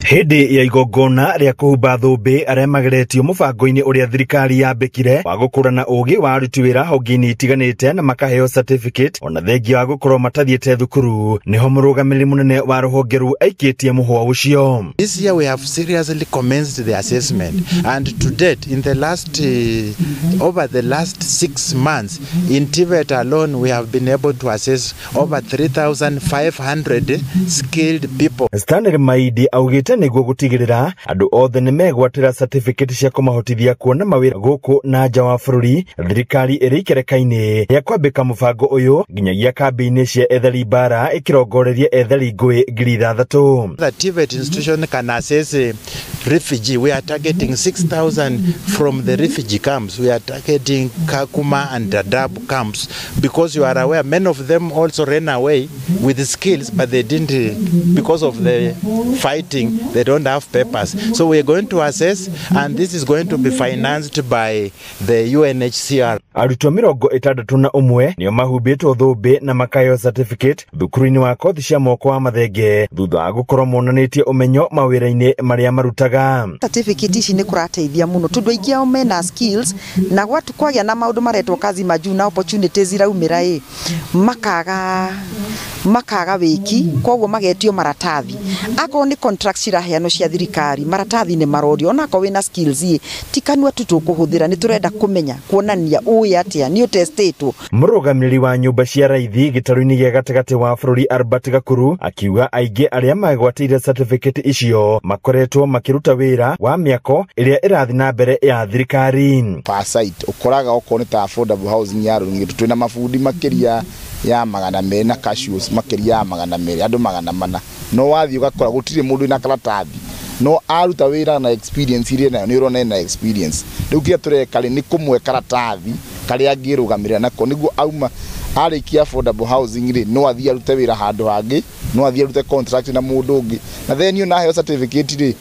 Hĩndĩ ya igongona rĩa kũhumba thũmbĩ arĩa mageretio mũbango-inĩ ũrĩa thirikari yambĩkire wa gũkũrana ũgĩ wa aruti wĩra honge-inĩ itiganĩte na makaheo certificate ona thengia wa gũkorwo matathiĩte thukuru, nĩho mũrũgamĩrĩri mũnene wa rũhonge rũu aikĩtie mũhwa ũcio. This year we have seriously commenced the assessment, and to date in the last over the last 6 months in TVET alone we have been able to assess over 3,500 skilled people. Stanley Maidi augĩte nĩguo gũtigĩrĩra andũ othe nĩ megwatĩra certificate cia kũmahotithia kuona mawĩra gũkũ na nja wa bũrũri, thirikari ĩrĩ ikereka-inĩ rĩa kwambĩka mũbango ũyũ nginyagia kambĩ-inĩ cia ethari mbara ĩkĩrongoreria ethari ngũĩ 6,000. The TVET institution can assess refugee. We are targeting 6,000 from the refugee camps. We are targeting Kakuma and Dadaab camps because you are aware many of them also ran away with skills, but they didn't, because of the fighting, they don't have papers. So we are going to assess, and this is going to be financed by the UNHCR. Arutwo 61 nĩo mahumbĩtwo thũmbĩ na makaheo certificate thukuru-inĩ wa kothi cia moko wa Mathenge thutha wa gũkorwo monanĩtie ũmenyo mawĩra-inĩ marĩa marutaga. Certificate ici nĩ kũrateithia mũno tondũ aingĩ ao mena skills na gwatu kwagĩa na maũndũ maretwo kazi majuu na opportunities iraumĩra ĩ makaga wĩki, koguo magetio maratathi. Akorwo nĩ contracts ciraheanwo cia thirikari, maratathi nĩ marorio, onakorwo wĩna skills ĩ ti kanua tu tũkũhũthĩra, nĩ tũrenda kũmenya kuonania ũĩ atĩa nĩ ũtestĩtwo. Mũrũgamĩrĩri wa nyũmba cia raithi gĩtarũ-inĩ gĩa gatagatĩ wa bũrũri Albert Gakuru akiuga aingĩ arĩa magwatĩire certificate icio makoretwo makĩruta wĩra wa mĩako ĩrĩa ĩrathiĩ na mbere ya thirikari. Per site ũkoraga okorwo nĩ ta affordable housing ya Rũng'ĩtũ twĩna mabundi makĩria ya 200 na cashews makĩria ya 200 andũ 400, no wathiĩ ũgakora gũtirĩ mũndũ wĩna karatathi no aruta wĩra na experience iria nayo nĩ ũrona ena experience. Rĩu kĩrĩa tũreka rĩ nĩ kũmwe karatathi karĩa angĩrũgamĩrĩra nako nĩguo auma arĩkia affordable housing rĩ no athiĩ arute wĩra handũ hangĩ, no athiĩ arute contract na mũndũ ũngĩ, na then ona aheo certificate rĩ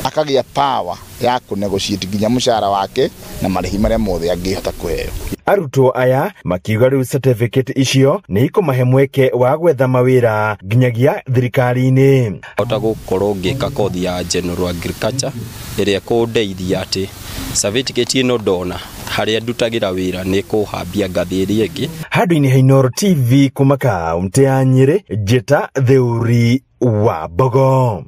akagĩa power ya kũ negotiate nginya mũcara wake na marĩhi marĩa mothe angĩhota kũheo. Arutwo aya makiuga rĩu certificate icio nĩ ikũmahe mweke wa gwetha mawĩra nginyagia thirikari-inĩ. Hota gũkorwo ngĩka kothi ya General Agriculture ĩrĩa ĩkũndeithia atĩ certificate ĩno ndona harĩa ndutagĩra wĩra nĩ kũhambia ngathĩ ĩrĩa ĩngĩ. Handũ-inĩ ha Inooro TV kuma kaũntĩ ya Nyĩrĩ, Njĩta Theuri wa Mbogo.